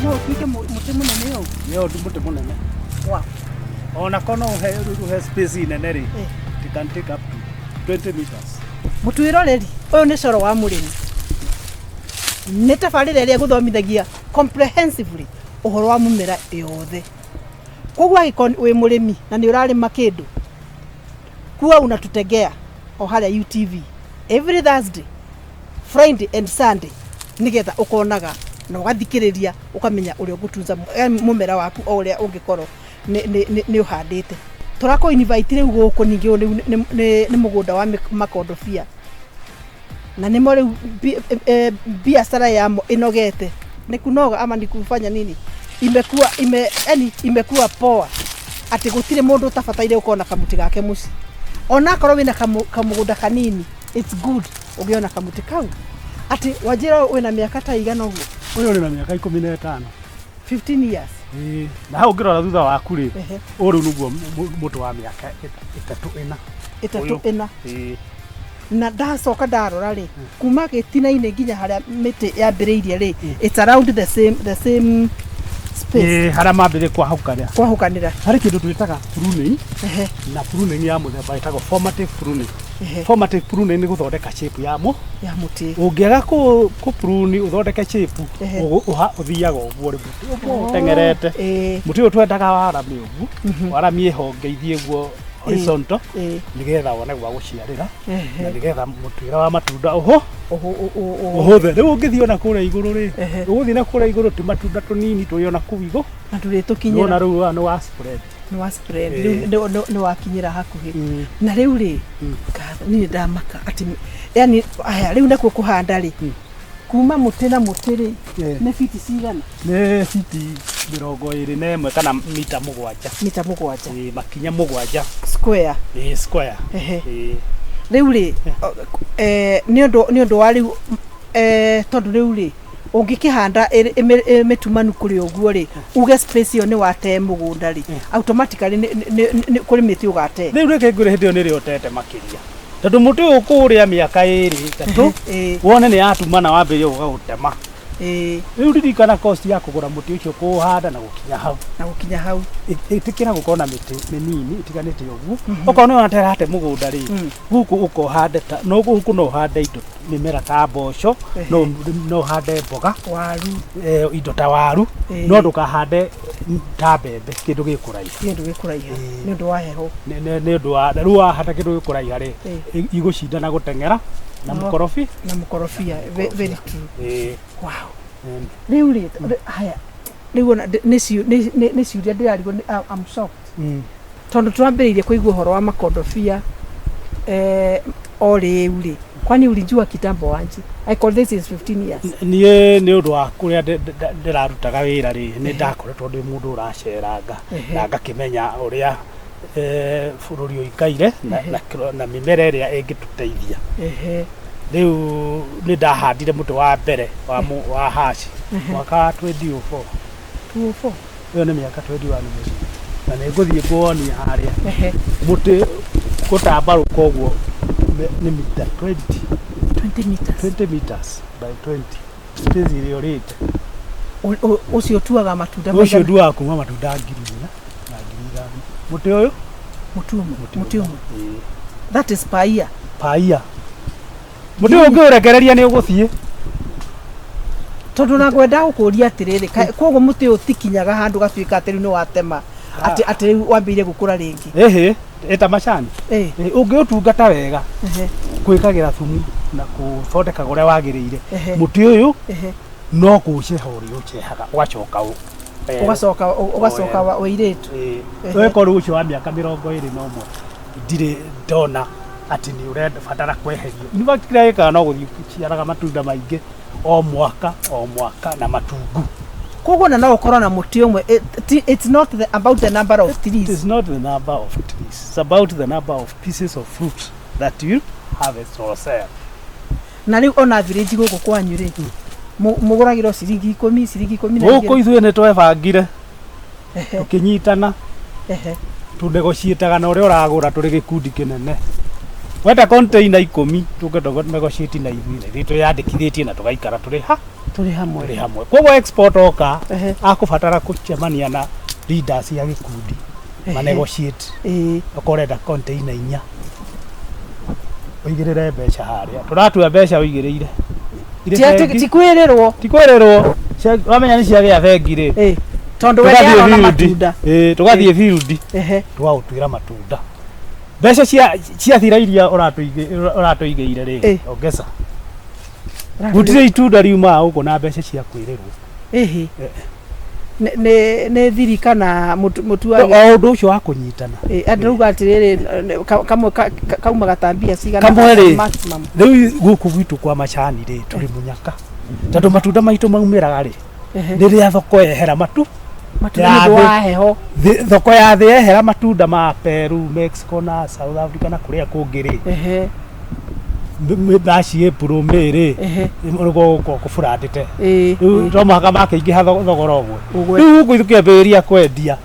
No ũtuĩke mũtĩ mũnene ũũ? Nĩ ũndũ mũtĩ mũnene. Onako no ũhe ũhe space nene rĩ, it can take up to 20 meters. Mũtwĩroreri, ũyũ nĩ Coro wa Mũrĩmi. Nĩ tabarĩra ĩrĩa ĩgũthomithagia comprehensively ũhoro wa mũmera yothe. Koguo angĩkorwo wĩ mũrĩmi na nĩ ũrarĩma kĩndũ, kuwa unatutegea o harĩa UTV every Thursday, Friday and Sunday, nĩgetha ũkonaga na ũgathikĩrĩria, ũkamenya ũrĩa ũgũtunza mũmera waku o ũrĩa ũngĩkorwo nĩ ũhandĩte. Tũrakũ invite rĩu gũkũ ningĩ, ũyũ rĩu nĩ mũgũnda wa makondobia, na nĩmo rĩu biacara yamo ĩnogete. Nĩ kunoga ama ni kufanya nini? Imekuwa yani imekuwa poa atĩ gũtirĩ mũndũ ũtabataire gũkorwo na kamũtĩ gake mũciĩ. Ona akorwo wĩna kamũgũnda kanini, it's good ũgĩe na kamũtĩ kau. Atĩ wanjĩra wĩna mĩaka ta igana ũguo? Ũyũ ũrĩ na mĩaka 15. 15 years? Ĩĩ. Na hau ũngĩrora thutha waku rĩ, ũyũ rĩu nĩguo mũtĩ wa mĩaka 3, 4. 3. Ũyũ. 4. Ĩĩ. Na ndacoka ndarora rĩ, kuma gĩtina-inĩ nginya harĩa mĩtĩ yambĩrĩirie rĩ, it's around the same space. Ĩĩ, harĩa mambĩrĩrie kwahũkanĩra. Kwahũkanĩra. Harĩ kĩndũ twĩtaga pruning, na pruning ya mũthemba ĩtagwo formative pruning. Formative pruning nĩ gũthondeka shape ya mũ Ya mũtĩ. Ũngĩaga kũ prune ũthondeke shape, ũthiaga ũguo rĩ, mũtĩ ũguo ũteng'erete. Mũtĩ ũyũ twendaga waramie ũguo, waramie honge ithiĩ ũguo horizontal, nĩgetha wone gwa gũciarĩra na nĩgetha mũtuĩre wa matunda ũhũ ũhũthe. Rĩu ũngĩthiĩ ona kũrĩa igũrũ rĩ, ũgũthiĩ na kũrĩa igũrũ ti matunda tũnini tũrĩ ona kũu igũ. Na ndũrĩtũkinyĩra. Nĩwona rĩu ũyũ nĩ wa spread. Nĩ wa spread. Rĩu nĩ wakinyĩra hakuhĩ. Na rĩu rĩ, ngatho, niĩ ndamaka atĩ yani aya rĩu nakuo kũhanda rĩ, kuma mũtĩ na mũtĩ rĩ, nĩ fiti cigana? Nĩ fiti 21 kana mita 7. Mita 7. Ĩĩ, makinya 7. Square. Ĩĩ, square. Ĩĩ. Rĩu rĩ, nĩ ũndũ wa rĩu, tondũ rĩu rĩ, ũngĩkĩhanda ĩ mĩtumanu kũrĩ ũguo rĩ, uge space ĩyo nĩ wate mũgũnda rĩ, automatically nĩ kũrĩ mĩtĩ ũgate. Rĩu reke ngwĩre, hĩndĩ ĩyo nĩrĩo ũtete makĩria, tondũ mũtĩ ũyũ kũrĩa mĩaka 2, 3, wone nĩ yatumana, wambĩrĩrie gũka gũtema. Rĩu ririkana cost ya kũgũra mũtĩ ũcio, kũũhanda na gũkinya hau. Na gũkinya hau. Ĩtĩkĩra gũkorwo na mĩtĩ mĩnini ĩtiganĩte ũguo. Okorwo nĩ waterate mũgũnda rĩ, gũkũ ũkohande ta no gũkũ no ũhande indo, mĩmera ta mboco, no ũhande mboga, waru, indo ta waru, no ndũkahande ta mbembe, kĩndũ gĩkũraiha. Kĩndũ gĩkũraiha nĩ ũndũ wa heho. Nĩ ũndũ wa rĩu wahanda kĩndũ gĩkũraiha rĩ, igũcindana gũteng'era na mũkorobi. Na mũkorobia. Very true. Wow. Rĩu rĩ, haya, rĩu ona nĩ ciũria ndĩrarigwo I'm shocked, tondũ twambĩrĩirie kũigua ũhoro wa makondobia o rĩu rĩ. Kwani ulijua kitambo wanji? I call this is 15 years. Niĩ nĩ ũndũ wa kũrĩa ndĩrarutaga wĩra rĩ, nĩ ndakoretwo ndĩ mũndũ ũraceranga na ngakĩmenya ũrĩa bũrũri ũikaire na mĩmera ĩrĩa ĩngĩtũteithia. Rĩu nĩ ndahandire mũtĩ wa mbere wa haci mwaka wa 2004. 204? Ĩyo nĩ mĩaka 21 mĩthiru, na nĩ ngũthiĩ nguonia harĩa mũtĩ gũtambarũka ũguo nĩ mita 20. 20 meters? 20 meters by 20, space ĩrĩa ũrĩte. Ũcio ũtuaga matunda ũcio maigana? Nduaga kuma matunda 4,000 na 5,000 mũtĩ ũyũ. Mũtĩ ũmwe? Mũtĩ ũmwe? Ĩĩ. That is per year? Paia. Mũtĩ ũyũ ũngĩũrekereria nĩ ũgũthiĩ. Tondũ na ngwenda gũkũria atĩrĩrĩ, koguo mũtĩ ũyũ ũtikinyaga handũ gatuĩka atĩ rĩu nĩ watema, atĩ rĩu wambĩrĩrie gũkũra rĩngĩ? Ĩhĩ, ĩta macani. Ĩ, ũngĩũtungata wega, gwĩkagĩra thumu na kũthondekaga ũrĩa wagĩrĩire, mũtĩ ũyũ no kũũceha ũrĩũcehaga ũgacoka Ũgacoka wĩirĩtu. Weka rĩu ũcio wa mĩaka 21, ndirĩ ndona atĩ nĩ ũrabatara kweherio. In fact, kĩrĩa gĩkaga no gũthiĩ ũciaraga matunda maingĩ o mwaka o mwaka na matungu. Koguo na no ũkorwo na mũtĩ ũmwe, it's not about the number of trees. It is not the number of trees, it's about the number of pieces of fruit that you harvest or sell. Na rĩu ona average gũkũ kwanyu rĩ, mũgũragĩrwo ciringi 10, ciringi ikũmi na Gũkũ igĩrĩ? Ithuĩ nĩ twebangire, tũkĩnyitana, tũnegotiataga na ũrĩa ũragũra tũrĩ gĩkundi kĩnene. Wenda container 10, tũke negotiate na ithuĩ, na ithuĩ twĩyandĩkithĩtie na tũgaikara tũrĩ ha. Tũrĩ hamwe. Tũrĩ hamwe. Koguo export oka akũbatara kũcemania na leaders ya gĩkundi, manegotiate. Okorwo ũrenda container 4, ũigĩrĩre mbeca harĩa tũratua mbeca ũigĩrĩire. Irĩ Ti atĩ bengi. ti kwĩrĩrwo. Ti kwĩrĩrwo. Wamenya nĩ ciagĩa bengi rĩ, Tondũ we tũgathiĩ nĩarona field. matunda. Tũgathiĩ field, tũgagũtuĩra matunda. Mbeca ciathira iria ũratũigĩire rĩ, ongeza. Gũtirĩ itunda riumaga gũkũ na mbeca cia kwĩrĩrwo. Ĩhĩ. Nĩ thiri kana mũtuage? O ũndũ ũcio wa kũnyitana. Andũ rauga atĩrĩrĩ, kamwe kaumaga ta mbia cigana Kamwe rĩ, maximum? Rĩu gũkũ gwitũ kwa macani rĩ, tũrĩ mũnyaka. Tondũ matunda maitũ maumĩraga rĩ, rĩrĩa thoko yehera matu. Matunda nĩ ũndũ wa heho. Thoko ya thĩ yehera matunda ma Peru, Mexico na South Africa na kũrĩa kũngĩ rĩ, March, April, May rĩ, nĩguo gũkorwo kũburandĩte. Rĩu to mũhaka makĩingĩha thogora ũguo. Ũgwe. Rĩu gũkũ tũkĩambĩrĩria kwendia,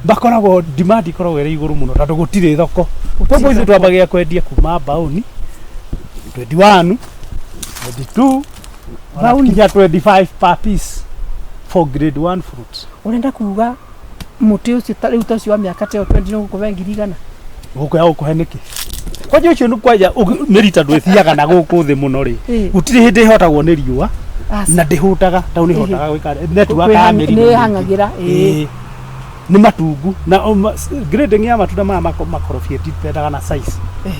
makoragwo demand ikoragwo ĩrĩ igũrũ mũno tondũ gũtirĩ thoko. Koguo ithuĩ twambagia kwendia kuma mbaũni 21, 22, ona Mbaũni? nginya 25 per piece for grade 1 fruits. Ũrenda kuga mũtĩ ũcio ta rĩu ta ũcio wa mĩaka ta ĩyo 20 no gũkũhe 100,000? Gũkũ ya gũkũhe nĩkĩ? Kwanja ũcio nĩ kwanja mĩrita ndwĩthiaga na gũkũ thĩ mũno rĩ. Gũtirĩ hĩndĩ ĩhotagwo nĩ riũa Aca. na ndĩhũtaga, tondũ nĩ ĩhotaga gwĩka network ya mĩri Nĩ mĩingĩ. ĩhang'agĩra, ĩĩ. Nĩ matungu na grading ya matunda maya makorobia ĩtipendaga na size.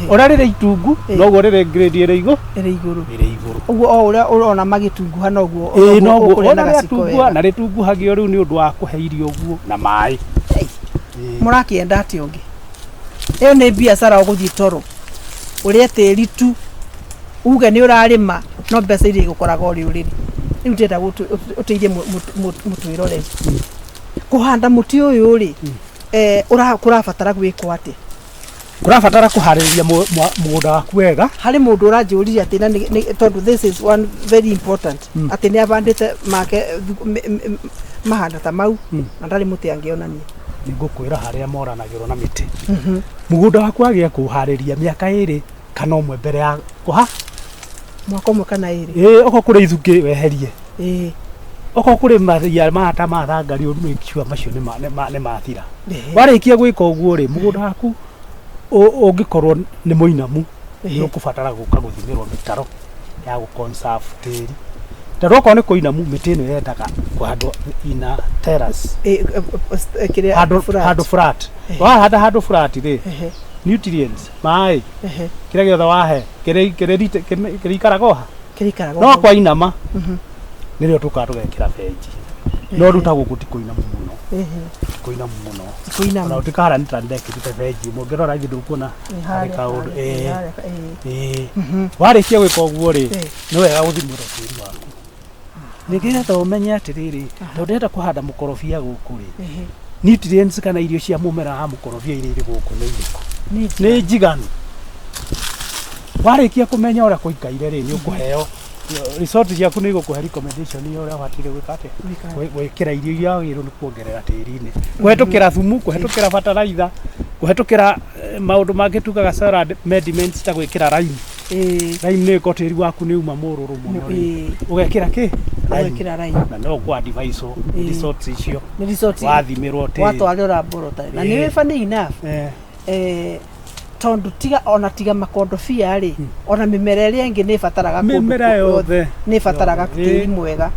Ũrĩa rĩrĩ itungu, noguo rĩrĩ grade ĩrĩ igũrũ. Ĩrĩ igũrũ. Ĩrĩ igũrũ. Ũguo o ũrĩa ũrona magĩtunguha noguo Noguo ũkũrĩa na ona gaciko rĩatunguha wega. na rĩtunguhagio rĩu nĩ ũndũ wa kũhe irio ũguo na maĩ. Mũrakĩenda atĩa ũngĩ? Ĩyo nĩ biacara ũgũthiĩ toro. Ũrĩe tĩri tu. Uge nĩ ũrarĩma no mbeca iria igũkoraga ũrĩ ũrĩrĩ. Rĩu ndĩrenda ũteithie mũtwĩroreri. Kũhanda mũtĩ ũyũ rĩ, kũrabatara gwĩkwo atĩa? Kũrabatara kũharĩrĩria mũgũnda waku wega. Harĩ mũndũ ũranjũririe atĩ na nĩ, tondũ this is one very important, atĩ nĩ avandĩte make mahanda ta mau, na ndarĩ mũtĩ angĩonania. Nĩngũkwĩra harĩa moranagĩrwo na mĩtĩ. Mũgũnda waku wagĩa kũharĩria mĩaka 2 kana 1 mbere ya kũha. Mwaka 1 kana 2? Okorwo kũrĩ ithukĩ weherie. Okorwo kũrĩ maria ta mathangari, make sure macio nĩ mathira. Warĩkia gwĩka ũguo rĩ, mũgũnda waku ũngĩkorwo nĩ mũinamu, nĩ ũkũbatara gũka gũthimĩrwo mĩtaro ya gũ conserve tĩri. Tondũ okorwo nĩ kũinamu, mĩtĩ ĩno yendaga kũhandwo in a terrace. Kĩrĩa Handũ flat. Handũ flat. Wahanda handũ flat rĩ, nutrients, maĩ, kĩrĩa gĩothe wahe, kĩrĩikaraga oha? Kĩrĩikaraga No oha. kwainama, nĩrĩo tũkaga tũgekĩra benji. No rĩu ta gũkũ ti kũinamu mũno. Ti kũinamu mũno. Ti kũinamu. Ona ũtikahara nĩ ta ndekĩrĩte benji ĩmwe. Ũngĩrora ithe ndũkuona Harĩa, harĩ kaũndũ. Harĩa, harĩa. Warĩkia gwĩka ũguo rĩ, nĩ wega gũthimĩrwo tĩri waku. Nĩgetha ũmenye atĩrĩrĩ, tondũ ndĩrenda kũhanda mũkorobia gũkũ rĩ, nutrients kana irio cia mũmera wa mũkorobia iria irĩ gũkũ nĩ irĩkũ? Nĩ njiganu. Warĩkia kũmenya ũrĩa kũikaire rĩ, nĩ ũkũheo resort ciaku, nĩ igũkũhe recommendation ya ũrĩa ũbataire gwĩka atĩa, gwĩkĩra irio iria wagĩrĩirwo nĩ kuongerera tĩri-inĩ, kũhetũkĩra thumu, kũhetũkĩra bataraitha, kũhetũkĩra maũndũ mangĩ tugaga soil amendments ta gwĩkĩra lime. Lime nĩ ĩko tĩri waku nĩ uma mũrũrũ mũno rĩ, ũgekĩra kĩ? Lime. Ũgekĩra lime. Na no ũkũ advise results icio Nĩ resort wathimĩrwo tĩri. Watwarĩrwo laboratory. Na nĩ funny enough, tondũ tiga ona tiga makondobia rĩ, ona mĩmera ĩrĩa ĩngĩ nĩ ĩbataraga kũndũ Mĩmera yothe. Nĩ ĩbataraga Yothe. tĩri mwega.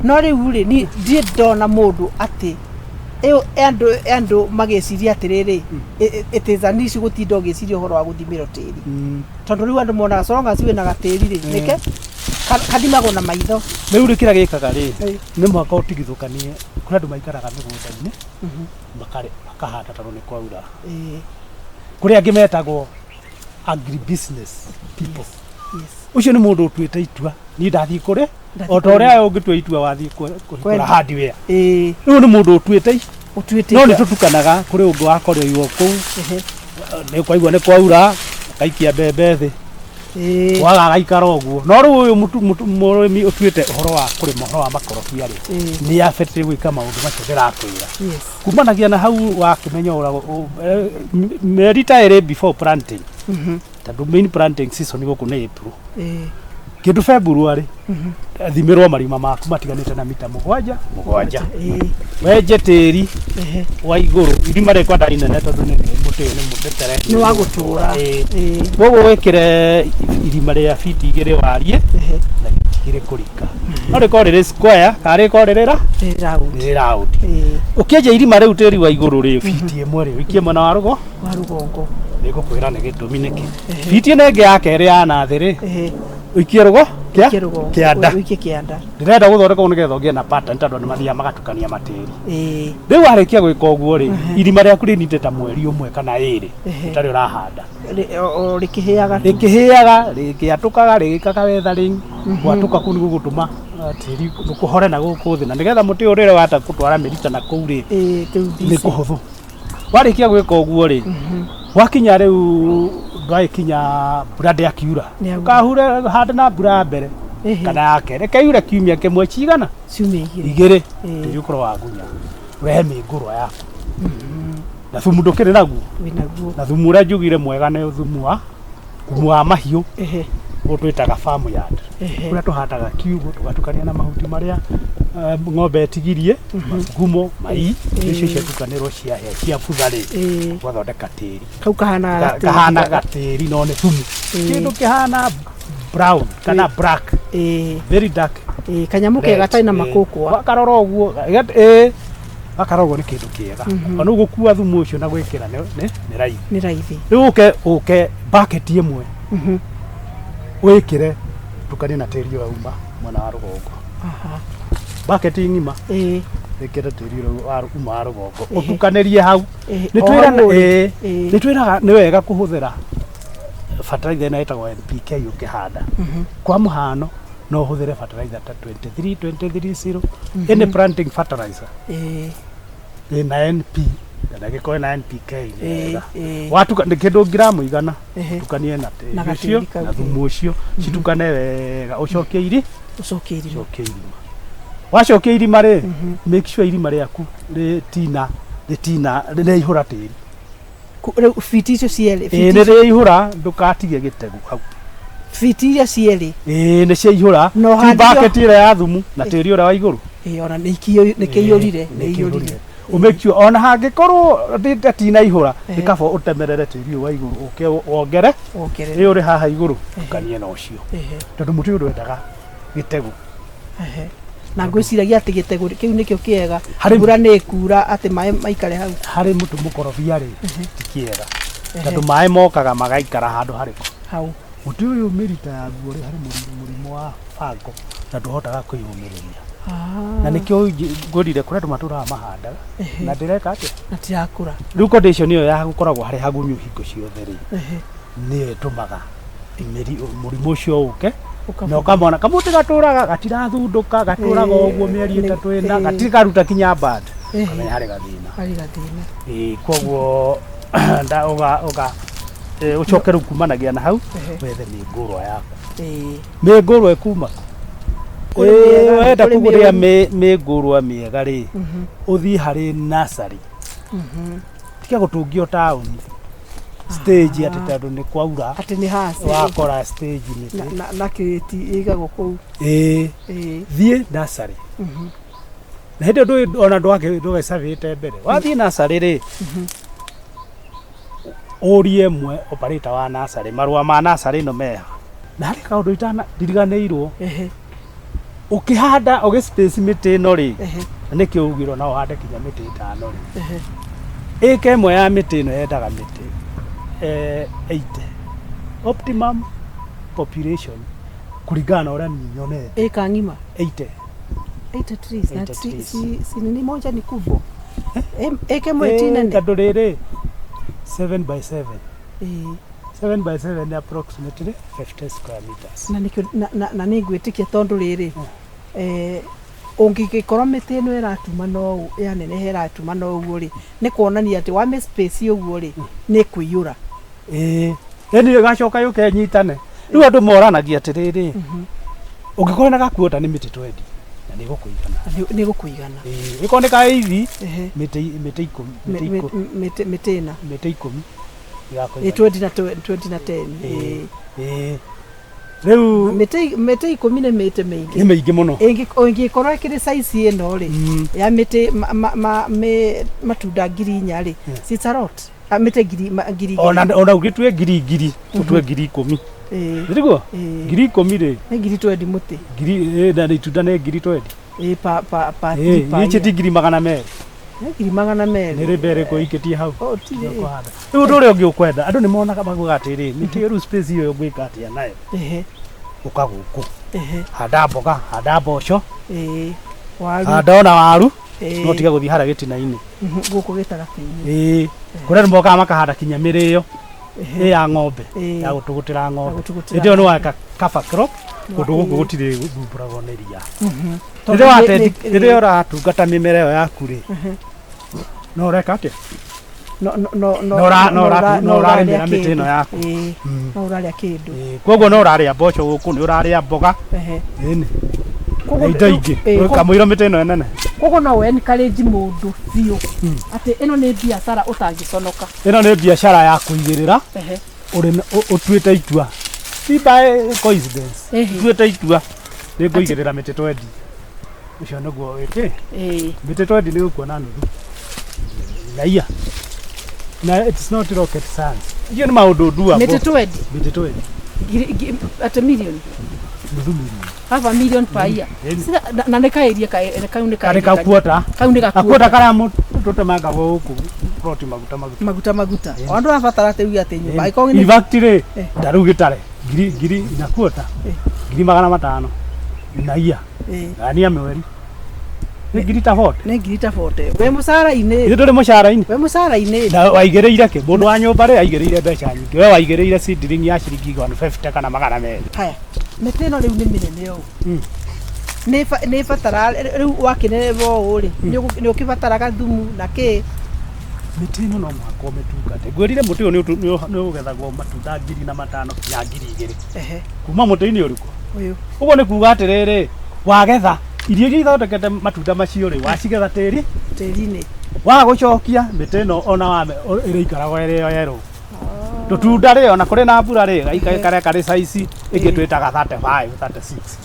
No rĩu rĩ, ni ndirĩ ndona mũndũ atĩ ĩyo andũ magĩciria atĩrĩrĩ, it is an issue gũtinda ũgĩciria ũhoro wa gũthimĩrwo tĩri. Tondũ rĩu andũ monaga so long as wĩna gatĩri rĩ, nĩke kathimagwo na maitho. Rĩu rĩ, kĩrĩa gĩkaga rĩ, nĩ mũhaka ũtigithũkanie. Kũrĩ andũ maikaraga mĩgũnda-inĩ, makahanda tondũ nĩ kwaura. Kũrĩ angĩ metagwo agribusiness people. Ũcio nĩ mũndũ ũtuĩte itua, niĩ ndathiĩ kũrĩ Ndathiĩ o ta ũrĩa ũngĩtua itua wathiĩ kũhingũra Kwendia. hardware. Rĩu nĩ mũndũ ũtuĩte Ũtuĩte no nĩ itua. tũtukanaga. Kũrĩ ũngĩ wakoreirwo kũu, nĩ kwaigua nĩ kwaura, akaikia mbembe thĩ, waga agaikara ũguo. No rĩu ũyũ mũrĩmi ũtuĩte ũhoro wa kũrĩma ũhoro wa makorobia rĩ, nĩ abatiĩ gwĩka maũndũ macio ndĩrakwĩra. Kumanagia na hau wakĩmenya ũrĩa mĩeri ta 2 before planting, tondũ main planting season gũkũ nĩ April, kĩndũ February. Thimĩrwo marima maku matiganĩte na mita 7 7. Ĩĩ. Wenje tĩri Ehe. wa igũrũ, irima rĩkwenda inene tondũ nĩ mũtĩ ũyũ nĩ mũtetere. Nĩ wa gũtũra. Ĩĩ. Ĩĩ. Koguo wĩkĩre irima rĩa fiti 2 wariĩ na fiti 2 kũrika. No rĩkorwo rĩrĩ square kana rĩkorwo rĩrĩ ra Rĩ round. rĩrĩ round. Ĩĩ. Ũkĩenja irima rĩu tĩri wa igũrũ rĩ, fiti 1 rĩ, ũikie mwena wa rũgo. Wa rũgongo. Nĩngũkwĩra nĩ gĩtũmi nĩkĩ. Fiti ĩno ĩngĩ ya kerĩ ya nathĩ rĩ, Ehe. ũikie rũgo kĩa Ũikie rũgongo. kĩanda. Ũikie kĩanda. Ndĩrenda gũthondeka ũguo nĩgetha ũgĩe na pattern tondũ andũ mathiaga magatukania matĩri. Ĩĩ. Rĩu warĩkia gwĩka ũguo rĩ, irima rĩaku rĩninde ta mweri ũmwe kana ĩrĩ ũtarĩ ũrahanda. O rĩkĩhĩaga tu. Rĩkĩhĩaga, rĩkĩatũkaga, rĩgĩkaga weathering. Gwatũka kũu nĩ gũgũtũma tĩri kũhore na gũkũ thĩ, na nĩgetha mũtĩ ũyũ rĩrĩa wata gũtwara mĩrita na kũu rĩ, Ĩĩ, rĩu nĩ ndici. kũhũthũ. Warĩkia gwĩka ũguo rĩ, wakinya rĩu ndwagĩkinya mbura ndĩakiura, Nĩyaura. ũkahure hande na mbura ya mbere kana ya kerĩ, reke yure kiumia kĩmwe cigana Ciumia 2. 2, Ĩĩ. tĩri ũkorwo wagunya, ũrehe mĩngũrwa yaku na thumu ndũkĩrĩ naguo, Wĩnaguo. na thumu ũrĩa njugire mwega nĩ thumu wa mahiũ Ehe. ũyũ twĩtaga farm yard, Ehe. kũrĩa tũhandaga kiugũ tũgatukania na mahuti marĩa ng'ombe ĩtigirie, magumo, mai, icio ciatukanĩrwo ciahĩa ciabutha rĩ, Ĩĩ. ũgathondeka tĩri. Kau kahana gatĩri. Kahana gatĩri no nĩ thumu, kĩndũ kĩhana brown kana black, Ĩĩ. very dark. Ĩĩ, kanyamũ kega gatarĩ na Ĩĩ. makũkwa. Wakarora ũguo ĩĩ, wakarora ũguo nĩ kĩndũ kĩega. Ona ũgũkua thumu ũcio na gwĩkĩra nĩ raithi. Nĩ raithi. Rĩu ũke bucket ĩmwe wĩkĩre tukanie na tĩri ũrĩa uma mwena wa rũgongo. Aha. Bucket ng'ima Ĩĩ. wĩkĩre tĩri ũrĩa uma wa rũgongo ũtukanĩrie hau. Ĩĩ, Nĩ o twĩraga hau ũrĩ. ĩĩ, Ĩĩ. nĩ twĩraga nĩ wega kũhũthĩra fertilizer ĩno ĩtagwo NPK ũkĩhanda. Kwa mũhano no ũhũthĩre fertilizer ta 23 23 0, any planting fertilizer Ĩĩ. ĩna NP kana gĩkorwo ĩna NPK nĩ Ĩĩ, wega. ĩĩ. Watuka nĩ kĩndũ ngiramu 100 Ehe. tukanie na Na tĩri gatĩri ũcio kau, na thumu ũcio, citukane wega, ũcokie iri Ũcokie irima. ũcokie irima. Wacokia irima rĩ, make sure irima rĩaku rĩtina rĩtina rĩraihũra tĩri. Rĩu fiti icio cierĩ. Ĩĩ, Fiti nĩ rĩaihũra, ndũkatige gĩtegu hau. Fiti iria cierĩ. Ĩĩ, nĩ ciaihũra. Na Ti ũhandire bucket ĩrĩa ya thumu na tĩri ũrĩa wa igũrũ. Ĩĩ, ona nĩ kĩiyũrire, nĩ iyũrire. Ũ make sure ona hangĩkorwo rĩtinaihũra, Ehe. nĩ kaba ũtemerere tĩri ũyũ wa igũrũ ũke wongere Wongerere. ĩĩ ũrĩ haha igũrũ tukanie na ũcio, Ehe. tondũ mũtĩ ũyũ ndwendaga gĩtegu. Ehe. Na ngwĩciragia atĩ gĩtegũ kĩu nĩkĩo kĩega. Harĩ- Mbura nĩ ĩkura atĩ maĩ maikare hau. Harĩ mũtĩ mũkorobia rĩ, ti kĩega tondũ maĩ mokaga magaikara handũ harĩkũ? Hau. Mũtĩ ũyũ mĩrita yaguo rĩ, harĩ mũrimũ wa fango na ndũhotaga kwĩyũmĩrĩria, na nĩkĩo ngwĩrire kũrĩ andũ matũraga mahandaga na ndĩreka atĩa? Na tirakũra. Rĩu condition ĩyo ya gũkoragwo harĩ hagunyu hingo ciothe rĩ, Ehe. nĩyo ĩtũmaga mũrimũ ũcio ũke na Ũkabutha. ũkamona kamũtĩ gatũraga gatirathundũka, gatũraga ũguo mĩeri 3 4, gatikaruta kinya bud, ũkamenya harĩ gathĩna. Harĩ gathĩna. Ĩĩ, koguo nda ũga ũga ũcoke rĩu kumanagia na hau wethe mĩngũrwa yaku. Ĩĩ. Mĩngũrwa ĩkuma kũ? Kũrĩ mĩega, Wenda kũrĩ kũgũrĩa mĩũru. mĩngũrwa mĩega rĩ, ũthiĩ harĩ nursery, tiga gũtũngio taũni stage atĩ tondũ nĩ kwaura Atĩ nĩ haci. wakora stage Na, mĩtĩ. na kĩrĩti ĩigagwo kũu. Ĩĩ. Ĩĩ. Thiĩ nursery na hĩndĩ ĩyo ona ndwagĩcabĩte mbere, wathiĩ nursery rĩ, ũrie mwe operator wa nursery marũa ma nursery ĩno meha. Na harĩ kaũndũ itana ndiriganĩirwo. Ehe. Ũkĩhanda ũgĩ space mĩtĩ ĩno rĩ, Ehe. na nĩkĩo ugirwo no ũhande kinya mĩtĩ 5 rĩ, Ehe. ĩka ĩmwe ya mĩtĩ ĩno yendaga mĩtĩ 80 optimum population kũringana na ũrĩa niĩ nyonete. Ĩka ng'ima. 80. 80 trees. Na 80 si, trees. si nini moja ni kubwa. Ĩka ĩmwe ti nene. Tondũ rĩrĩ 7 by 7, Ĩĩ. 7 by 7 nĩ approximately 50 square meters. Na nĩkĩo na nĩ ngwĩtĩkia tondũ rĩrĩ, ũngĩgĩkorwo mĩtĩ ĩno ĩratuma no ũũ, yaneneha ĩratuma no ũguo rĩ, nĩ kuonania atĩ wamĩ space ũguo rĩ, nĩ ĩkũiyũra. Ĩĩ, ĩni ĩgacoka yũke ĩnyitane. Rĩu andũ moranagia atĩrĩrĩ, ũngĩkorwo na gakuota nĩ mĩtĩ 20 na nĩ ĩgũkũigana. Na nĩ ĩgũkũigana. Ĩĩ, ĩkorwo nĩ ka ithi Ehe. mĩtĩ 10, mĩtĩ 10, Mĩtĩ ĩna. Mĩtĩ 10 Ĩ ĩgakũigana. 20 na 20 na 10. Ĩĩ. Ĩĩ. Rĩu Mĩtĩ 10 nĩ mĩtĩ mĩingĩ. Nĩ mĩingĩ mũno. Ĩngĩkorwo ĩkĩrĩ size ĩno rĩ, ya mĩtĩ matunda 4,000 rĩ, it's a lot. Mĩtĩ ngiri Ona igĩrĩ. Ona ũgĩtue ngiri ngiri, ũtue 10,000. Nĩguo? 10,000 rĩ. Nĩ 20,000 mũtĩ. Ngiri na itunda nĩ 20,000. Ĩĩ, pa pa pa three pa Ici year. ti 200,000. Nĩ 200,000. Nĩ rĩ mbere kũikĩtie hau. Oh, ti rĩ. Ũkũhanda. Rĩu ũndũ ũrĩa ũngĩ ũkwenda, andũ nĩ monaga maguga atĩrĩ, mĩtĩ ĩyo rĩu space ĩyo ũngĩka atĩa nayo? Ũka gũkũ. Handa mboga, handa mboco. Waru. Handa ona waru. No tiga gũthiĩ harĩa gĩtina-inĩ. Gũkũ gĩtagatĩ-inĩ. Ĩĩ. Kũrĩa andũ mokaga makahanda kinya mĩrĩo. Ĩ ya ng'ombe, ya gũtũgũtĩra ng'ombe. Ya gũtũgũtĩra Hĩndĩ ĩyo nĩ ng'ombe. waka cover crop, kũndũ gũkũ gũtirĩ gũthumbũragwo nĩ ria. Tondũ Rĩrĩa rĩrĩa ũratungata mĩmera ĩyo yaku rĩ, no ũreka atĩa? No no no no No ũrarĩmĩra ũrarĩa mĩtĩ ĩno kĩndũ. yaku. No ũrarĩa kĩndũ. Koguo no ũrarĩa mboco gũkũ, nĩ ũrarĩa mboga. Ĩni. Koguo Na indo ingĩ. Kamũira mĩtĩ ĩno ĩnene. Koguo no encourage mũndũ biũ atĩ ĩno nĩ biacara ũtangĩconoka. Ĩno nĩ biacara ya kũigĩrĩra. Ũtuĩte itua. Ti by coincidence. Ũtuĩte itua. Nĩ ngũigĩrĩra mĩtĩ 20. Ũcio nĩguo wĩkĩ. Mĩtĩ 20 nĩ ũkuona nuthu. Naia. Na it's not rocket science. Icio nĩ maũndũ nduagwo. Mĩtĩ 20? Mĩtĩ 20. Ngiri, atĩ million? Nuthu million. Half a million per year. Sasa, na nĩ kaĩria kau nĩ Karĩ kaĩria kakuota. Kau nĩ Gakuota gakuota. karĩa tũtemanga gũkũ ploti maguta maguta. Maguta maguta. O andũ arabatara atĩ uge atĩ nyũmba. Angĩkorwo In fact rĩ, ta rĩu gĩtare ngiri ngiri inakuota. 500,000. Naia. Gania mweri. Nĩ ngiri ta 40. Nĩ ngiri ta 40. Wĩ mũcara-inĩ. Ithuĩ tũrĩ mũcara-inĩ. Wĩ mũcara-inĩ. Na waigĩrĩire kĩ? Mũndũ wa nyũmba rĩ aigĩrĩire mbeca nyingĩ. We waigĩrĩire seedling ya ciringi 150 kana 200. Haya. Mĩtĩ ĩno rĩu nĩ mĩnene ũũ. Nĩ ĩbataraga rĩu wakĩneneha ũũ rĩ, nĩ ũkĩbataraga thumu na kĩ? Mĩtĩ ĩno no mũhaka ũmĩtungate. Ngwĩrire mũtĩ ũyũ nĩ ũgethagwo matunda 4,500 nginya 2,000. Kuma mũtĩ-inĩ ũrĩkũ? Ũyũ. Ũguo nĩ kuga atĩrĩrĩ, wagetha irio iria ithondekete matunda macio rĩ, wacigetha tĩri? Tĩri-inĩ. Waga gũcokia mĩtĩ ĩno ona ĩrĩikaraga ĩrĩ o yerũ. Tũtunda rĩ, ona kũrĩ na mbura rĩ, gaikare karĩ size ĩngĩ twĩtaga 35, 36.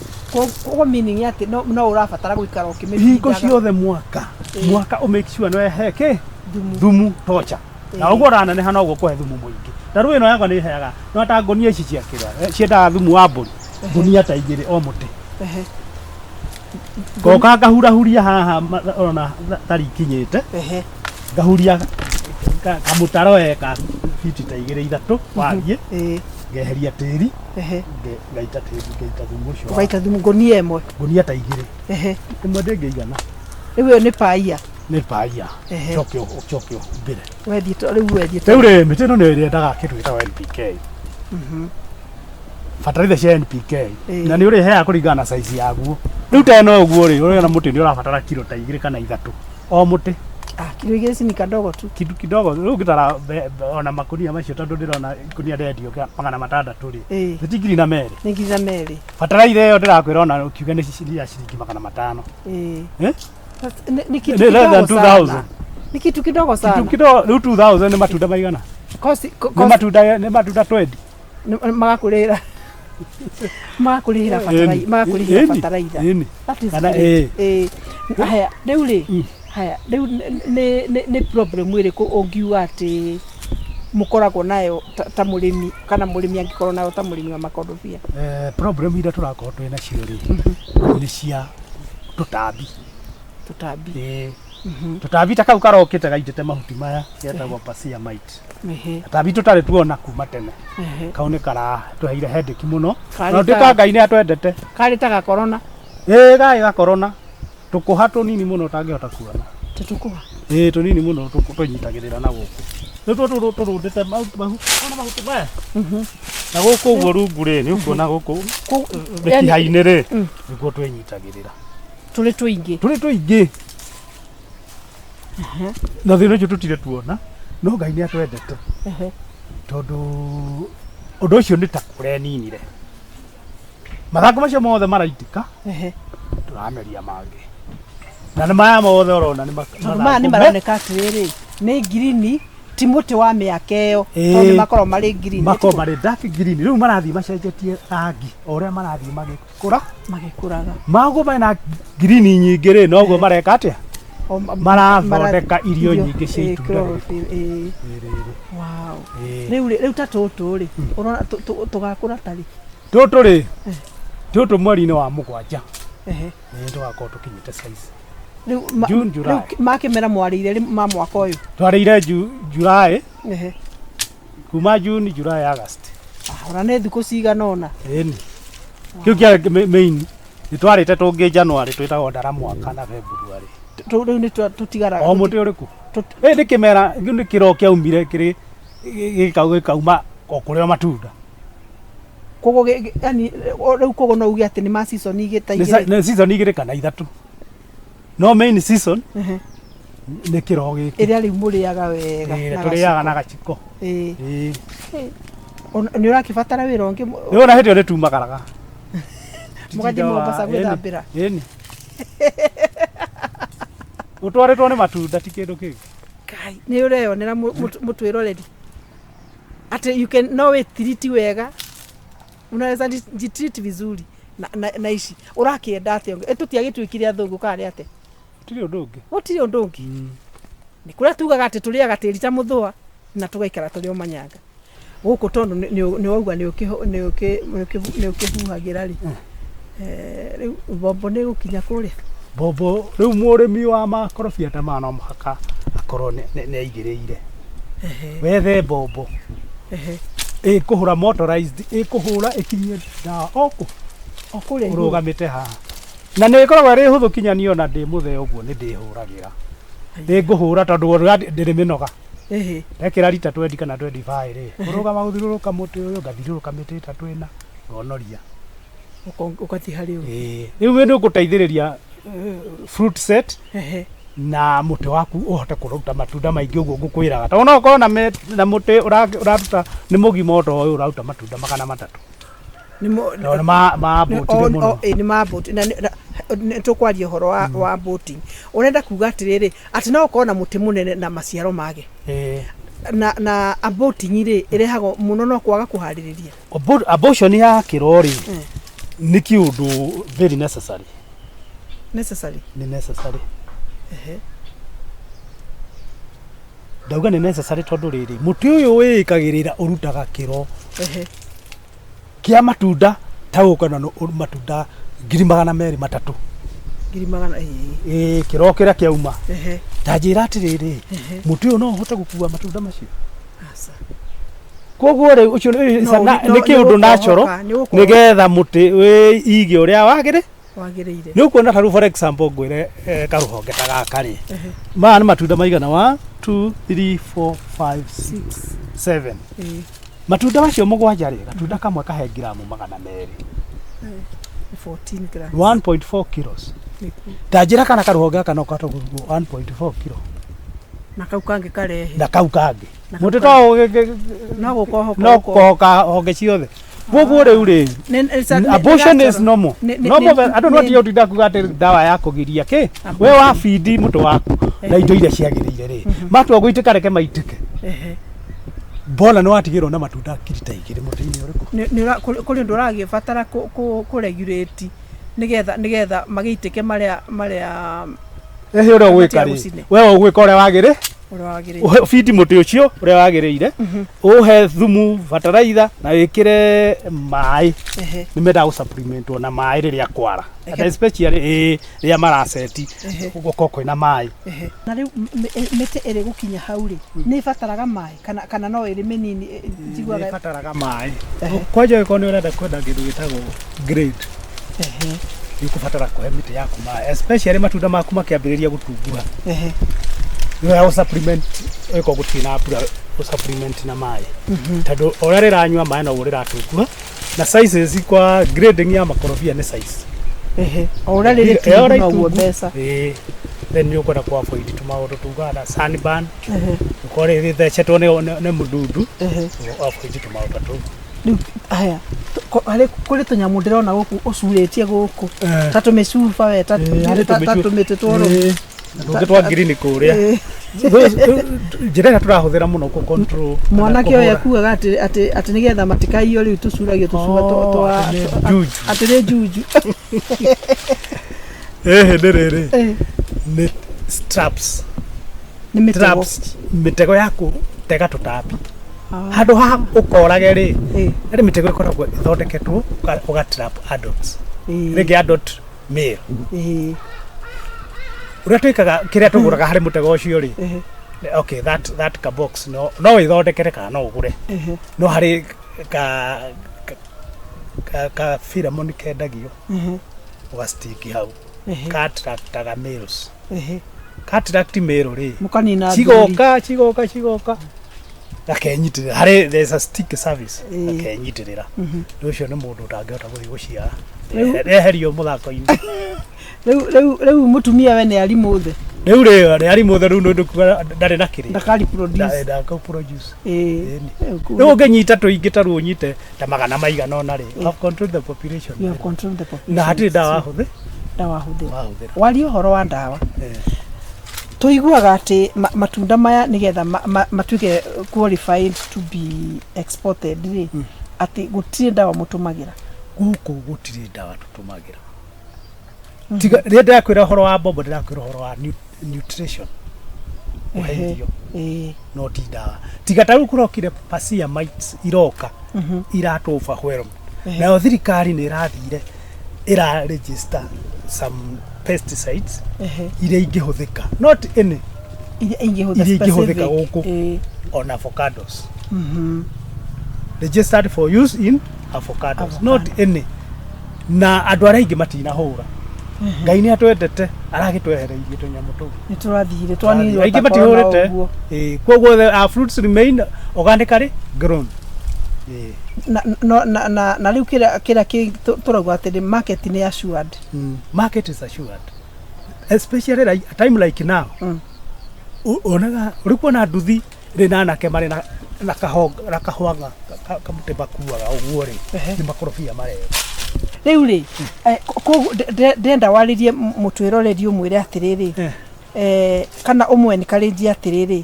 Koguo meaning atĩ no ũrabatara gũikara ũkĩmĩbindaga. Hingo ciothe mwaka. Mwaka ũ make sure nĩ wehe kĩ? Thumu. Thumu tocha. Na ũguo ũraneneha noguo ũkũhe thumu mũingĩ. Ta rĩu ĩno yakwa nĩ ĩheaga, no ta ngũnia ici cia kĩrĩa, ciendaga thumu wa mbũri, ngũnia ta 2 o mũtĩ. Ngoka ngahurahuria haha ona tari ikinyĩte. Ngahuria kamũtaro eka fiti ta 2 3 wariĩ. Ngeheria tĩri. Ngaita tĩri, ngaita thumu ũcio. Ũgaita thumu ngũnia ĩmwe. Ngũnia ta 2. Ĩmwe ndĩngĩigana. Rĩu ĩyo nĩ paia. Nĩ paia. Ũcoke ũcoke ũhumbĩre. Wethiĩ rĩu wethiĩ Rĩu rĩ, mĩtĩ ĩno nĩyo ĩrĩendaga kĩndũ gĩtagwo NPK. Bataraitha cia NPK. Na nĩ ũrĩheaga kũringana na size yaguo. Rĩu ta ĩno ũguo rĩ, ũrona mũtĩ nĩ ũrabatara kiro ta 2 kana 3 o mũtĩ. Kiro 2 si ni kadogo tu. Kitu kidogo. Rĩu ũngĩtara ona makunia macio tondũ ndĩrona ikunia ndendio 600 rĩ. Nĩ ti 2,200. Nĩ 2,200. Bataraitha ĩyo ndĩrakwĩra ona ũkiuga nĩ ya ciringi 500. Ni kitu Ni less than kidogo sana. 2000. Ni kitu kidogo sana. Kitu kidogo, rĩu 2000 nĩ matunda maigana? Nĩ matunda, nĩ matunda 20. Magakũrĩhĩra. Magakũrĩhĩra bataraitha, magakũrĩhĩra bataraitha. That is Kana, great. Haya, rĩu rĩ, haya, rĩu nĩ problem ĩrĩkũ ũngiuga atĩ mũkoragwo nayo ta mũrĩmi kana mũrĩmi angĩkorwo nayo ta mũrĩmi wa makondobia? Problem iria tũrakorwo twĩ nacio rĩ, nĩ cia tũtambi. Tũtambi. Tũtambi ta kau karokĩte gaitĩte mahuti maya getagwo Pasia mite. Tũtambi tũtarĩ tuona kuma tene. Kau nĩ karatũheire headache mũno. Karĩ Na tuĩka Ngai nĩ atwendete. Karĩ ta gakorona. Karĩ gakorona. Tũkũha tũnini mũno ũtangĩhota kuona. Ta tũkũha? Tũnini mũno tũnyitagĩrĩra na gũkũ. Nĩ tũrũndĩte mahu, ona mahuti maya. Na gũkũ ũguo rungu rĩ, nĩ ũkuona gũkũ mĩkiha-inĩ rĩ, nĩguo twĩnyitagĩrĩra. Tũrĩ tũingĩ. Tũrĩ tũingĩ. Na thĩna ũcio tũtirĩ tuona, no Ngai nĩ atwendete. Tondũ ũndũ ũcio nĩ ta kũreninire. Mathangũ macio mothe maraitĩka, tũrameria mangĩ. Na nĩ maya mothe ũrona nĩ Tondũ maya nĩ mathangũ maroneka atĩrĩrĩ, nĩ ngirini, Ti mũtĩ wa mĩaka ĩyo, tondũ nĩ makoragwo marĩ green. Makoragwo marĩ dark green. Rĩu marathiĩ macenjetie rangi o ũrĩa marathiĩ magĩkũra. Magĩkũraga. Maguo mena green nyingĩ rĩ, noguo mareka atĩa? Marathondeka irio nyingĩ cia itunda. Chlorophyll, ĩĩ. Wow. Rĩu rĩ, rĩu ta tũtũ rĩ, ũrona tũgakũra tarĩ? Tũtũ rĩ, tũtũ mweri-inĩ wa 7. Nĩ tũgakorwo tũkinyĩte size. Rĩu June, July. Rĩu makĩmera mwarĩire rĩ ma mwaka ũyũ? Twarĩire July. Kuma June, July, August. Ona nĩ thikũ cigana ũna. Ĩni. Kĩu kĩa main nĩ twarĩte tũngĩ January, twĩtagwo ndara mwaka na February. Rĩu nĩ tũtigaraga. O mũtĩ ũrĩkũ? Ĩ nĩ kĩmera, kĩu nĩ kĩro kĩaumire kĩrĩ gĩkauma o kũrĩa matunda. Koguo yani, rĩu koguo no uge atĩ nĩ ma season igĩrĩ ta igĩrĩ. Nĩ season igĩrĩ kana ithatũ. No main season nĩ kĩro gĩkĩ. Ĩrĩa rĩu mũrĩaga wega. Ĩrĩa na tũrĩaga na gaciko. gaciko. Ĩĩ. Ĩĩ. Nĩ ũrakĩbatara wĩra ũngĩ Rĩu ona hĩndĩ ĩyo nĩ tumagaraga. Mũgathiĩ Mombasa gwĩthambĩra. Ĩni. Ũtwarĩtwo nĩ matunda ti kĩndũ kĩngĩ. Kai, nĩ ũreyonera mũtwĩroreri. Atĩ you can no wĩtiriti wega. Unaweza jitreat vizuri na ici. Ũrakĩenda atĩa ũngĩ? Tũtiagĩtuĩkire athũngũ kana nĩ atĩa? Gũtirĩ ũndũ ũngĩ. Gũtirĩ ũndũ ũngĩ. Nĩ kũrĩa tugaga atĩ tũrĩaga tĩri ta mũthũa na tũgaikara tũrĩ o manyanga. Gũkũ tondũ nĩ wauga nĩ ũkĩhuhagĩra rĩ. Rĩu mbombo nĩ ĩgũkinya kũrĩa? Mbombo rĩu mũrĩmi wa makorobia ta maya no mũhaka akorwo nĩ aigĩrĩire. Wethe mbombo. Ĩkũhũra motorized, ĩkũhũra ĩkinyie ndawa o kũ? O kũrĩa igũrũ. Ũrũgamĩte haha. Na nĩ ĩkoragwo ĩrĩ hũthũ kinya niĩ ona ndĩ mũthee ũguo nĩ ndĩhũragĩra. Nĩ ngũhũra tondũ ndĩrĩ mĩnoga. Ndekĩra rita 20 kana 25 rĩ, kũrũgama gũthiũrũrũka mũtĩ ũyũ, ngathiũrũrũka mĩtĩ ĩtatũ ĩna, ngonoria. Ũgathiĩ harĩ ũngĩ. Ĩĩ. Rĩu nĩ ũgũteithĩrĩria fruit set na mũtĩ waku ũhote kũruta matunda maingĩ ũguo ngũkwĩraga. Tondũ no ũkorwo na mũtĩ ũraruta nĩ mũgima o ta ũyũ ũraruta matunda 300. Nĩ Tondũ mambũtire mũno. Nĩ mambũtire. Na nĩ tũkwaria ũhoro wa boating. Ũrenda kuga atĩrĩrĩ, atĩ no ũkorwo na mũtĩ mũnene na maciaro mage. Na aborting rĩ, ĩrehagwo mũno no kwaga kũharĩrĩria. Abortion ya kĩro rĩ, nĩ kĩũndũ very necessary. Necessary? Nĩ necessary. Ndauga nĩ necessary tondũ rĩrĩ, mũtĩ ũyũ wĩĩkagĩrĩra ũrutaga kĩro. Kĩa matunda ta ũkona matunda ngiri magana merĩ matatũ. Ngiri magana, ĩĩ. Ĩĩ, kĩro kĩrĩa kĩauma. Ta njĩra atĩrĩrĩ, mũtĩ ũyũ no ũhote gũkua matunda macio? Aca. Koguo rĩ, ũcio No, nĩ kĩũndũ natural, nĩ ũkohoka. nĩgetha mũtĩ wĩige ũrĩa wagĩrĩ. Wagĩrĩire. Nĩ ũkuona ta rĩu for example ngwĩre, karũhonge ta gaka rĩ. Maya nĩ matunda maigana? 1, 2, 3, 4, 5, 6, 7. Matunda macio mũgwanja rĩ, gatunda kamwe kahe ngiramu magana merĩ. 14 grams. 1.4 kilos. Nĩkuo. Ta njĩra kana karũhonge gaka no kahote kũrutwo 1.4 kilo. Na kau kangĩ karehe. Na kau kangĩ. Na kau Mũtĩ kangĩ. to No gũkohoka no gũkohoka. gũkohoka honge ciothe. Koguo rĩu rĩ, abortion is normal. Normal, andũ no tiga ũtinda kuga atĩ ndawa ya kũgiria kĩ? We wa bidi mũtĩ waku na indo iria ciagĩrĩire rĩ. Matua gũitĩka reke maitĩke. Mbona nĩ watigĩrwo na matunda ngiri ta igĩrĩ mũtĩ-inĩ ũrĩkũ? Kũrĩ ũndũ ũragĩbatara kũ regulate nĩgetha magĩitĩke marĩa Ehe, ũrĩa ũgwĩka rĩ, Gũcine. we ũgwĩka ũrĩa wagĩrĩ? Ũrĩa wagĩrĩire. Ũhe feed mũtĩ ũcio ũrĩa wagĩrĩire, ũhe thumu, fertilizer na wĩkĩre maĩ. Nĩ mendaga gũ-supplementwo na maĩ rĩrĩa kwara. And especially, rĩrĩa maraceti, gũkorwo kwĩna maĩ. Na rĩu mĩtĩ ĩrĩ gũkinya hau rĩ, nĩ ĩbataraga maĩ kana no ĩrĩ mĩnini, njiguaga Nĩ ĩbataraga maĩ. Kwanja ũngĩkorwo nĩ ũrenda kwenda kĩndũ gĩtagwo grade. Nĩ ũkũbatara kũhe mĩtĩ yaku maĩ, especially matunda maku makĩambĩrĩria gũtunguha. Nĩ wega gũ-supplement, ũngĩkorwo gũtirĩ na mbura, gũ-supplement na maĩ. Tondũ o ũrĩa rĩranyua maĩ noguo rĩratunguha. Na sizes kwa grading ya makorobia nĩ size. O ũrĩa rĩrĩ Ĩĩ, ũrĩa tungu noguo itungu. mbeca. Ĩĩ. Then nĩ ũkwenda kũ avoid tũmaũndũ tugaga na sunburn. Ũkorwo rĩthecetwo nĩ mũdundu. Avoid tũmaũndũ tũu. Rĩu haya, harĩ kũrĩ tũnyamũ ndĩrona gũkũ ũcurĩtie gũkũ. Ta tũmĩcuba we, Harĩ ta tũmĩcu- tũmĩtĩ tworũ. Na tũngĩ twa green kũrĩa. Njĩra ĩrĩa tũrahũthĩra mũno kũ control kana Mwanake ũyũ kũhũra- akuaga atĩ nĩgetha matikaiywo rĩu tũcuragio tũcura Oh, twa atĩ nĩ juju. Atĩ nĩ juju. Ĩhĩ nĩ rĩrĩ nĩ traps. Nĩ mĩtego. Traps, mĩtego ya kũtega tũtambi handũ ha ũkorage rĩ. Harĩ mĩtego ĩkoragwo ĩthondeketwo ũga trap adults, rĩngĩ adult male. Ũrĩa twĩkaga, kĩrĩa tũgũraga harĩ mũtego ũcio rĩ, okay, that ka box no wĩthondekere kana no ũgũre, no harĩ ka pheromone kendagio, ũgastiki hau, ka attractaga males. Ka attract male rĩ, Mũkanina athuri. Cigoka, cigoka, cigoka, gakenyitĩrĩra harĩ, there's a stick service, gakenyitĩrĩra. Rĩu ũcio nĩ mũndũ ũtangĩhota gũthiĩ gũciara. Eherio mũthako-inĩ. Rĩu mũtumia we nĩ arimũ the. Rĩu rĩ, nĩ arimũ the, rĩu nĩ ũndũ kuga ndarĩ na kĩrĩa. Ndakari produce. Ndaka produce. Ĩĩ. Ĩni. Rĩu ũngĩnyita tũingĩ ta rĩu ũnyite ta magana maigana ũna rĩ, you have controlled the population. You have controlled the population. Na hatirĩ ndawa hũthĩ Ndawa hũthĩra. Wahũthĩra. Waria ũhoro wa ndawa, tũiguaga atĩ matunda maya nĩgetha matuĩke qualified to be exported rĩ, atĩ gũtirĩ ndawa mũtũmagĩra. Gũkũ gũtirĩ ndawa tũtũmagĩra, tiga rĩrĩa ndĩrakwĩra ũhoro wa mbombo, ndĩrakwĩra ũhoro wa nutrition, kũhe irio, no ti ndawa, tiga ta rĩu kũrokire pasia mites iroka iratũ overwhelm. Nayo thirikari nĩ ĩrathire ĩra register some pesticides iria ingĩhũthĩka, not any. Iria ingĩhũthĩka. Iria ingĩhũthĩka Specific. Gũkũ. On avocados, registered for use in avocados. Avocado. Not any, na andũ arĩa aingĩ matinahũra. Ngai nĩ atwendete, aragĩtwehereirie tũnyamũ tũu. Nĩ tũrathire twaninwo Aingĩ ta corona. matihũrĩte. Ũguo. Ĩĩ, koguo the our fruits remain organically grown. Ĩĩ. Na rĩu kĩrĩa tũrauga atĩ nĩ market nĩ assured. Market is assured, especially like, a time like now. Onaga ũrĩ kuona nduthi rĩ na anake marĩ na kahonga na kahwanga kamũtĩ makuaga ũguo rĩ, nĩ makorobia marega. Rĩu rĩ, koguo ndĩrenda warĩrie mũtwĩroreri, ũmwĩre atĩrĩrĩ, kana ũmwe encourage atĩrĩrĩ,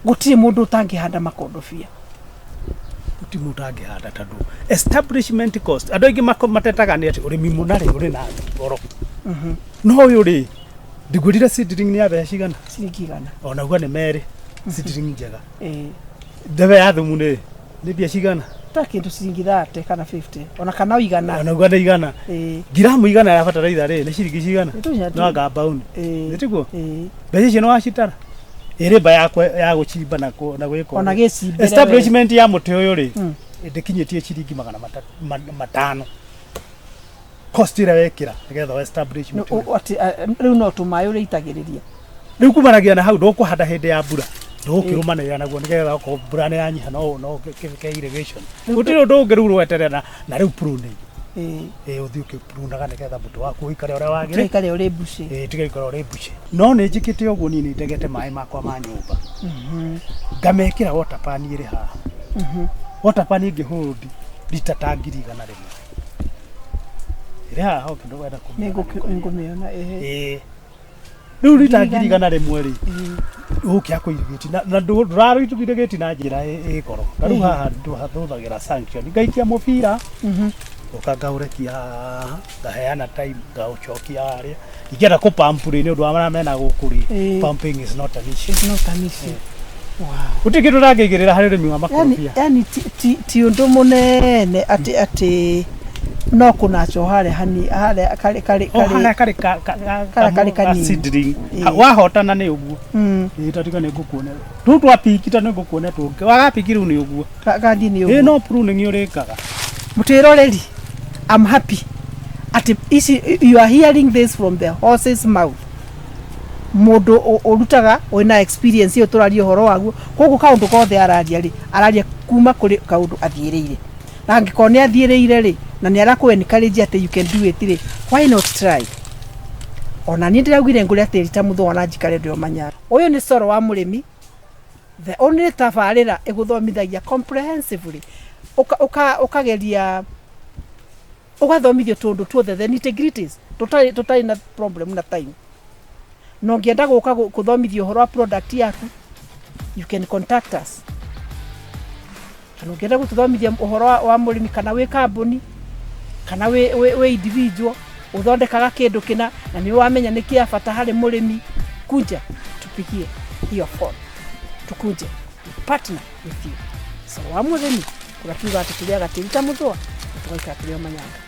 gũtirĩ mũndũ ũtangĩhanda makondobia. Gũtirĩ mũndũ ũtangĩhanda, tondũ establishment cost, andũ aingĩ matetaga nĩ atĩ ũrĩmi mũna rĩ ũrĩ na goro, no ũyũ rĩ, ndigũrire seedling nĩ ya mbeca cigana? Ciringi 100. Onaguo nĩ merĩ seedling njega. Ndebe ya thumu nĩ mbia cigana? Ta kĩndũ ciringi 30 kana 50 ona kana 100. Onaguo nĩ 100. Ngiramu 100 ya bataraitha rĩ, nĩ ciringi cigana? Nĩ tũnya No anga mbaũni. Nĩ tiguo? Ĩĩ. Mbeca icio nĩ wacitara ĩrĩ mba ya gũchimba na gwĩka Ona ũguo. gĩcimbĩre. Establishment ya mũtĩ ũyũ rĩ, ndĩkinyĩtie ciringi 500 cost ĩrĩa wekĩra nĩgetha establish mũtĩ ũyũ. Atĩ rĩu no tũmaĩ ũrĩitagĩrĩria. Rĩu kumanagia na hau ndũkũhanda hĩndĩ ya mbura, ndũgũkĩrũmanĩrĩra naguo nĩgetha okorwo mbura nĩ yanyiha no ke irrigation. Gũtirĩ ũndũ ũngĩ rĩu rweterera na rĩu pruning. Ĩĩ, ũthiĩ ũkĩprunaga nĩgetha mũtĩ waku ũikare ũrĩa wagĩrĩire. Tũikare ũrĩ mbuci. Ĩĩ, tiga ikara ũrĩ mbuci. No nĩ njĩkĩte ũguo, niĩ nĩ ndegete maĩ makwa ma nyũmba, ngamekĩra water pan ĩrĩ haha. Water pan ĩngĩ hold rita ta 100,000 ĩrĩ haha ũngĩ wenda kũmĩona. Nĩngũmĩona, ĩĩ. Ĩĩ, rĩu rita Ngiri 100,000 rĩ, ũgũkĩaga kũ-irrigate na ndũrarũ-irrigate na njĩra ĩ goro. Ta rĩu haha ndũhũthagĩra sanction, ngaikia mũbira, ũka ngaũrekia haha, ngaheana time, ngaũcokia harĩa ingĩenda kũ-pump rĩ, nĩ ũndũ wa marĩa mena gũkũ rĩ, pumping is not an issue. It's not an issue. Wow. Gũtirĩ kĩndũ ndangĩigĩrĩra harĩ ũrĩmi wa Yani, makorobia. yani ti ũndũ mũnene atĩ no kũnacho harĩa hani harĩa karĩ O harĩa karĩ karĩ Karĩa karĩ kanini. seedling. Ĩĩ. Wahotana nĩ ũguo. Ĩĩ, tatiga nĩ ngũkuonia tũu twapiki, ta nĩ ngũkuonia tũngĩ wagapiki rĩu nĩ ũguo. Kandi nĩ Ĩĩ. ũguo. No pruning ũrĩkaga. Mũtwĩroreri, I'm happy atĩ ici you are hearing this from the horse's mouth, mũndũ ũrutaga wĩna experience ĩyo tũraria ũhoro waguo. Koguo kaũndũ kothe araria rĩ, araria kuma kũrĩ kaũndũ athiĩrĩire, na angĩkorwo nĩ athiĩrĩire rĩ, na nĩ arakũ encourage atĩ you can do it rĩ, why not try? Ona niĩ ndĩraugire ngũrĩa tĩri ta mũthũa na njikare ndĩomanya. Ũyũ nĩ coro wa mũrĩmi, the only tabarĩra ĩgũthomithagia comprehensively, ũkageria ũgathomithio tũndũ tuothe, the nitty-gritties, tũtarĩ na problem na time. Na ũngĩenda gũka gũthomithia ũhoro wa product yaku, you can contact us. Kana ũngĩenda gũtũthomithia ũhoro wa mũrĩmi, kana wĩ kambuni, kana wĩ individual ũthondekaga kĩndũ kĩna na nĩ wamenya nĩ kĩa bata harĩ mũrĩmi, kunja tupigie hiyo phone, tukuje partner with you. So wa mũrĩmi, kũrĩa tugaga atĩ tũrĩaga tĩri ta mũthũa na tũgaikara tũrĩ o manyanga.